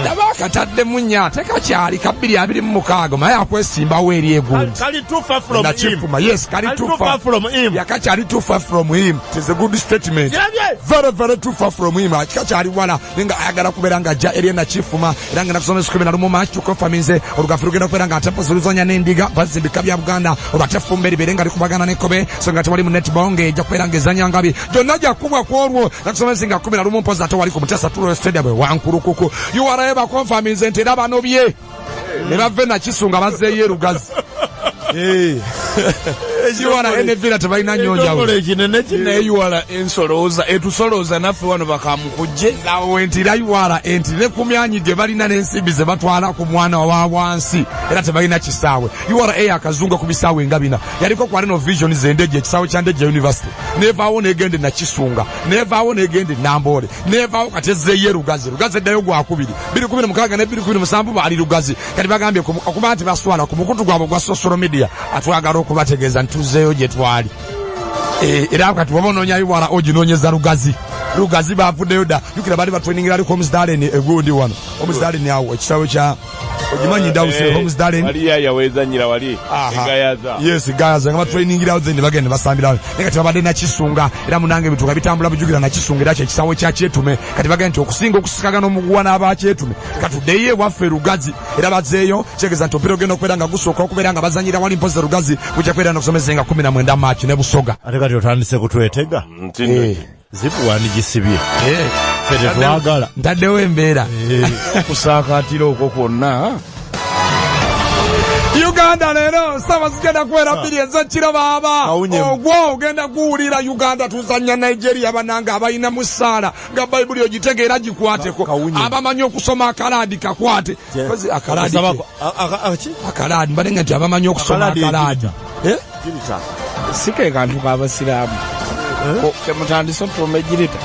Ndaba akataddemu nnyo ate kakyali ka 2026 maye akwesimbawo eri egundi. Kali too far from him. Yes, kali too far from him. Yakakyali too far from him. It is a good statement. Very very too far from him. Kakyali wala ninga ayagala kubeera nga ajja eri Nakifuma era nga nakusoma kumi na lumu March tukonfaminze olugafu lugenda okubeera nga ate mpozi luzanya n'endiga mpozi bika bya Buganda olwo ate effumbe libeere nga likubagana n'ekkobe so nga tewali mu netball ng'ejja kubeera ng'ezanya ngabi gyonna gyakubwa ku olwo nakusoma nga 11 mpozi ate wali ku Mutesa Tour Stadium e Wankulukuku. URA bakonfaminze nti era banobye ne bava Nakisunga bazzeeyo e Lugazi. URA ne Villa tebalina nnyo njawulo. Naye URA ensolooza etusolooza naffe wano bakamukujje. Awo nti era URA nti ne ku myanyi gye balina n'ensimbi ze batwala ku mwana wa wansi era tebalina kisaawe. URA akazunga ku bisaawe nga bina yaliko ku Arena Vision z'Endejje, ekisaawe kya Ndejje University, nevaawo n'egenda e Nakisunga, nevaawo n'egenda e Namboole, nevaawo kati ezzeeyo e Lugazi. Lugazi eddayo gwakubiri 2016 ne 2017 baali Lugazi. Kati bagambye okuba nti baswala ku mukutu gwabwe gwa social media atwagala okubategeeza nti tuzzeeyo gye twali. Era kati bw'oba onoonya URA oginoonyeza Lugazi. Lugazi bavuddeyo dda. Jjukira baali batweningira ali Homesdalen egundi wano. Homesdalen awo ekisaawe kya ogimanyi Ndawusi Homesdalen. Wali yaya wezannyira wali Gayaza. Yes, Gayaza nga batweningirawo then bagenda basambirawo. Naye kati babadde Nakisunga era munange ebintu nga bitambula bujjukira Nakisunga era kye kisaawe kya Kyetume. Kati bagenda nti okusinga okusikagana omuguwa n'abakyetume katuddeyo ewaffe Lugazi era bazzeeyo kitegeeza nti omupiira ogenda okubeera nga gusooka okubeera nga bazannyira wali mpozi Lugazi gujja kubeera n'okusomesa nga 19 March ne Busoga. Ate kati otandise kutwetega. Zipu wandigisibye. Ffe tetwagala. Ntaddewo embeera. Okusaakaatira okwo kwonna. Uganda leero ssaawa zigenda kuwera 2 ez'ekiro baaba. Ogwo ogenda guwulira Uganda tuzannya Nigeria bannange abalina mu ssaala nga Bayibuli ogitegeera gikwateko. Abamanyi okusoma akalaadi kakwate. Akalaadi akalaadi mbalenga nti abamanyi okusoma akalaadi. Si ke kantu k'abasiraamu. Kemutandise otuuma ejirita.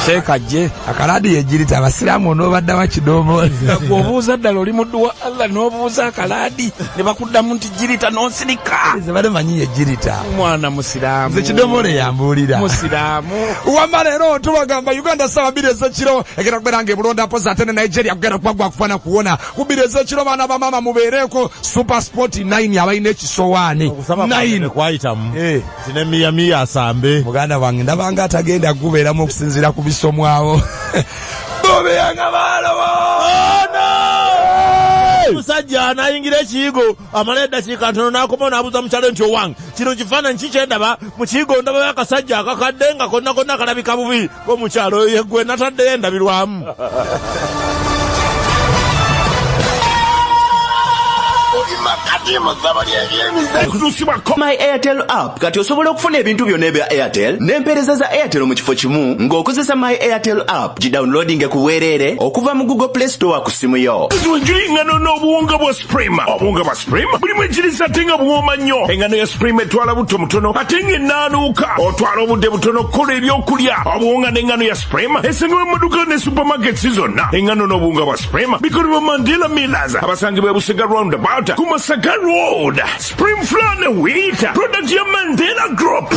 Seekajje. Akalaadi yejirita abasiraamu onoobadda bakidoomoola. Bw'obuuza ddala oli muddu wa Allah n'obuuza akalaadi ne bakuddamu nti jirita n'onsirika. Nze bale manyi yejirita. Mwana musiraamu. Nze kidomoole yambuulira. Musiraamu. Wamma leero tubagamba Uganda ssaawa 2 ez'ekiro egenda kubeera ng'ebulonda mpozi ate ne Nigeria kugenda kuba gwa kufaana kuwona. Ku 2 ez'ekiro baana ba maama mubeereeko Super Sport 9 abalina ekisowaani. 9 kwayitamu. Tine miya miya asambe. Muganda wange ndabanga atagenda kubeeramu okusinziira ku bisomwawo. Bobeyanga baalowo. Musajja anayingira ekiyigo amala eddakiika ntono n'akomawo n'abuuza mukyalo nti owange kino kifaananyi ki kyendaba mu kiyigo ndabayo akasajja akakadde nga konna konna kalabika bubi omukyalo ye gwe nataddeyo endabirwamu. My Airtel app kati osobola okufuna ebintu byonna ebya Airtel n'empeereza za Airtel mu kifo kimu ng'okozesa My Airtel app. Gidownloadinge ku bwereere okuva mu Google Play Store ku ssimu yo. Engano n'obuwunga bwa Supreme. Obuwunga bwa Supreme bulimu ekiriisa ate nga buwooma nnyo. Engano ya Supreme etwala butto mutono ate ng'ennaanuuka. Otwala obudde butono okukola ebyokulya. Obuwunga n'engano ya Supreme esangibwa mu maduuka ne supermarkets zonna. Engano n'obuwunga bwa Supreme bikolebwa Mandela Millers abasangibwa e Busega Roundabout ku Masaka Road. Supreme Flour ne Wheat product ya Mandela Group.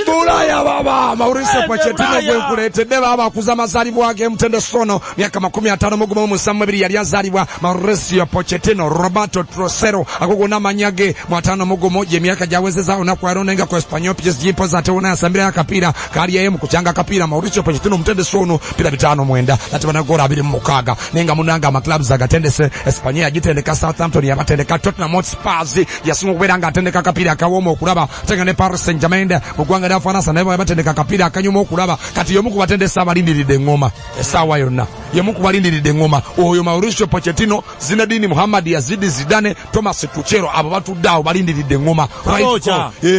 Bulaya baba Mauricio Pochettino gwe nkuleetedde baba akuza amazaalibwa ge Mutende Sono myaka 57 yali azaalibwa Mauricio Pochettino Roberto Trocero ago gonna amannya ge mu 51 gy'emyaka gyawezezza olunaku lwaleero naye nga ku Espanyol PSG mpozi ate wona yasambirayo akapiira kaali mu kukyanga akapiira Mauricio Pochettino Mutende Sono pira 59 ate bana goolo 26 naye nga munnange amaclubs agatendese Espanyol yagitendeka Southampton yabatendeka Tottenham Hotspur yasinga okubeera ng'atendeka akapiira akawooma okulaba ate nga ne Paris Saint-Germain mu ggwanga lya Faransa naye batendeka akapiira akanyuma okulaba kati y'omu ku batendesi abalindiridde eŋŋoma essaawa yonna y'omu ku balindiridde eŋŋoma oyo Mauricio Pochettino Zinedine Muhammad Yazid Zidane Thomas Tuchel abo batudde awo balindiridde eŋŋoma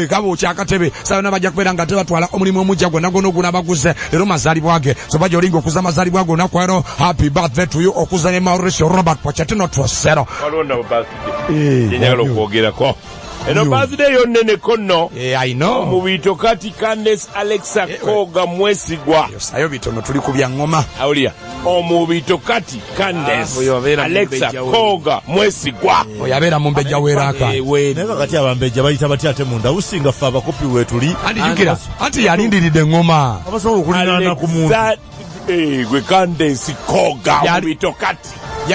kabookya akatebe saa yonna bajja kubeera nga tebatwala omulimu omujja gwonna gwonna ogunabaguze leero mazaalibwa ge so bajja olinga okuza amazaalibwa ge olunaku leero happy birthday to you okuza ne Mauricio Robert Pochettino Trocero. Waliwo nno birthday gye njagala okwogerako. Eno birthday yo nneneko nno. I know. Omubito kati Candace Alexa Koga Mwesigwa. Sayo bitono tuli ku bya ŋŋoma. Awulira. Omubito kati Candace Alexa Koga Mwesigwa. Oyo abeera mumbejja w'eraka. Naye kakati abambejja bayita batya ate munda usinga ffe abakopi weetuli. Anti jjukira anti yalindiridde eŋŋoma. Abasobola okulinaana ku muntu. Gwe Candace Koga Omubito kati.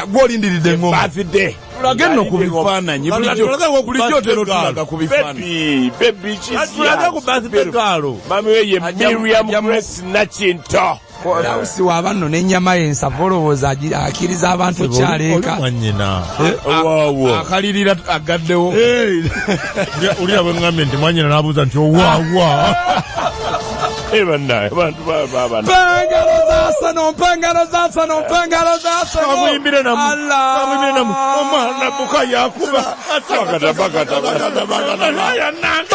Gwe olindiridde eŋŋoma. Birthday. Tulage nno ku bifaananyi. Bulijjo otera otulaga ku bifaananyi. Baby, she's Tulage ku birthday girl. Mami we ye Miriam Grace Nakinto. Ndawusi waba nno n'ennyama ye ensavu olowooza akkiriza abantu okyaleeka. Oli mwannyina. Akalirira agaddewo. Ulira bwe ŋŋambye nti mwannyina n'abuuza nti owaawa. Bannaye abantu baba. Mpengalo za Arsenal, mpengalo za Arsenal, mpengalo za Arsenal. Kamuyimbire namu. Kamuyimbire namu. Omwana Bukayo akuba.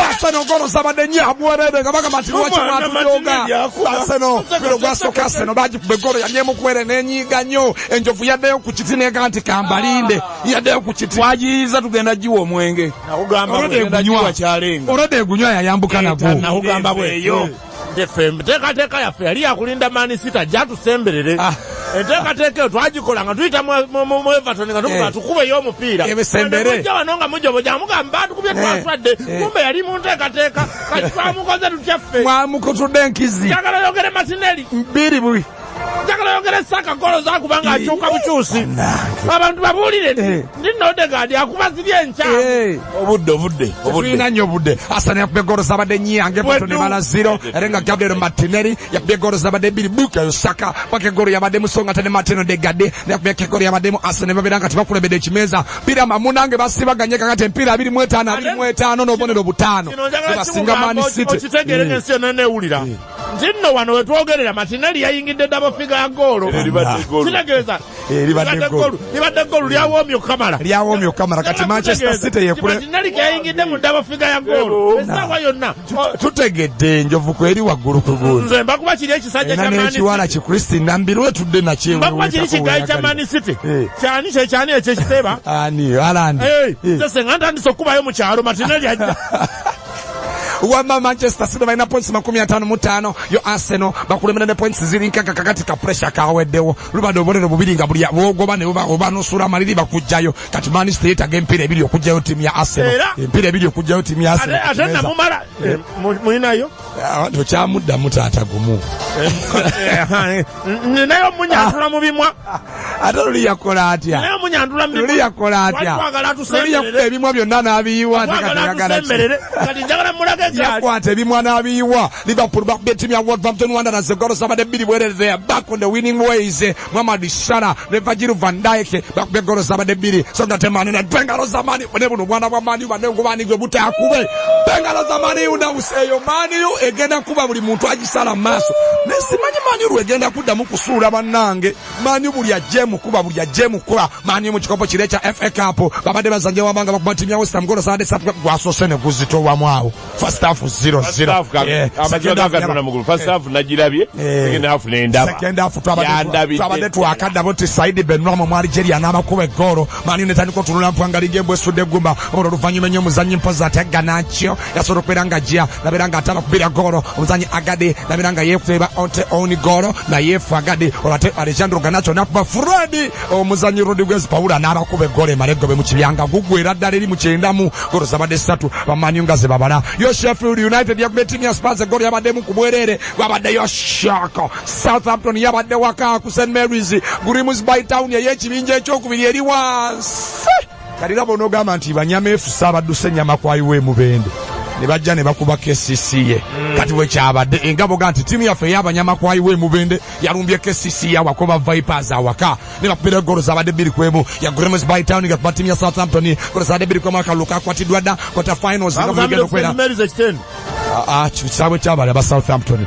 Arsenal golo zabadde nnyo abwerere nga bagamba nti lwaki mwatujooga. Arsenal biro gwasooka Arsenal bagikuba eggolo yanyemu kwere n'enyiiga nnyo. Enjovu yaddeyo ku kiti n'egamba nti kambalinde. Yaddeyo ku kiti. Twagiyiza tugenda giwa omwenge. Nakugamba tugenda giwa kyalenga. Olwedde egunywa yayambuka nagwo. Nakugamba bwe. Enteekateeka yaffe yali yakulinda Man City ajja atusemberere. Enteekateeka eyo twagikola nga tuyita mu Everton nga tukuba tukubeyo omupiira. Mujja wano nga mujoboja mugamba batukubye twaswadde. Kumbe yali mu nteekateeka kati twamukoze tutya ffe. Mwamukutudde enkizi. Njagala yogere Martinelli. Bbiri bubi. Njagala yogere Saka golo zakuba nga akyuka bukyusi. Abantu babuulire ndi Odegaard akuba ziri enkya. Obudde. Tulina nnyo obudde. Arsenal yakubye golo zabadde nnya nga Everton ebala 0 era nga Gabriel Martinelli yakubye golo zabadde 2 Bukayo Saka paka golo yabadde musonga ate ne Martin Odegaard yakubye golo yabaddemu Arsenal babeera nga tebakulembedde ekimeeza. Mpira munange basibaganye kakati empiira 25 n'obubonero butaano. Basinga Man City. Okitegeere ng'ensi yonna neewulira. Nti nno wano we twogerera Martinelli yayingidde double figure ya goolo. Kitegeeza libadde goolo lyawoomye okukamala. Lyawoomye okukamala kati Manchester City yekule. Martinelli yayingidde mu double figure ya goolo. Essaawa yonna. Tutegedde enjovu kweri waggulu ku gundi. Nze mbakuba kiri ekisajja kya Man City. N'ekiwala ki Christine Nambirwe tudde nakyewe. Mbakuba kiri kigayi kya Man City. Kyani kye kyani ekyo ekiteeba? Ani Haaland. Nze senga ntandise okukubayo mu kyalo Martinelli ajja. Wama Manchester City balina points 55 yo Arsenal bakulemera ne points ziri nkaka kakati ka pressure kaweddewo. Lubadde obubonero bubiri nga buli bwogoba ne oba nosula maliri bakujjayo. Kati Man City yeetaaga empiira ebiri okujjayo ttiimu ya Arsenal. Empiira ebiri okujjayo ttiimu ya Arsenal. Ate namumala mulinayo? Tokyamuddamu taata gumu. Ninayo munyantula mu bimwa. Ate luli yakola atya? Naye munyantula mu bimwa. Luli yakola atya? Luli yakuba ebimwa byonna n'abiyiwa ate kati ayagala ki? Kati njagala mulage Yakwata ebimwa n'abiyiwa. Liverpool bakubye ttiimu ya Wolverhampton Wanderers egolo zabadde 2 bwerere back on the winning ways. Mohamed Salah ne Virgil van Dijk bakubye egolo zabadde 2. So nga temani na Bengalo zamani ne buno bwana bwa Man U banne ngobani gwe butakube. Bengalo zamani unawuseeyo Man U egenda kuba buli muntu agisala mu maaso. Ne simanyi Man U lwegenda kuddamu kusuula bannange. Man U buli ajje mukuba buli ajje mukuba. Man U mu kikopo kiri ekya FA Cup babadde bazanye wamanga bakuba ttiimu ya West Ham golo zabadde 3 gwasoose ne guzitowamu awo. First half 0-0. First half nagirabye, second half nendaba. Second half twabadde twakadda nti Saidi Benrahma mu Algeria n'abakuba eggoolo. Man U netandika otunula mpwanga liga embwa esudde eggumba. Olwo oluvannyuma ennyo omuzannyi mpozi ategga nakyo yasobola okubeera nga ajja nabeera nga ate abakubira ggoolo. Omuzannyi Agade nabeera nga yeekuteeba onte own goolo naye efu Agade olwo ate Alejandro Garnacho n'akuba Fred omuzannyi Rodriguez Paula n'abakuba eggoolo emala eggobe mu kibyanga guggwera ddala eri mu 90 ggoolo zabadde 3 ba Man U nga ze babala. Yo Sheffield United yakubye ttiimu ya Spurs eggoolo yabaddemu ku bwereere gwabaddeyo shock. Southampton yabadde waka ku St Mary's. Grimsby Town ey'ekibinja ekyokubiri eri wansi. Kati laba onoogamba nti banyama efusa abadduse ennyama kwayiwa emubende ne bajja ne bakuba KCCA. Kati bwe kyabadde engabo ga nti ttiimu yaffe ey'abanyama kwayiwa emubende yalumbye KCCA wakoba Vipers awaka ne bakubira ggoolo zabadde 2-1 ya Grimsby Town nga kuba ttiimu ya Southampton ggoolo zabadde 2-1 akalulu kakwatiddwa dda quarter finals nga bugenda okwera. Kisaawe kyabali aba Southampton.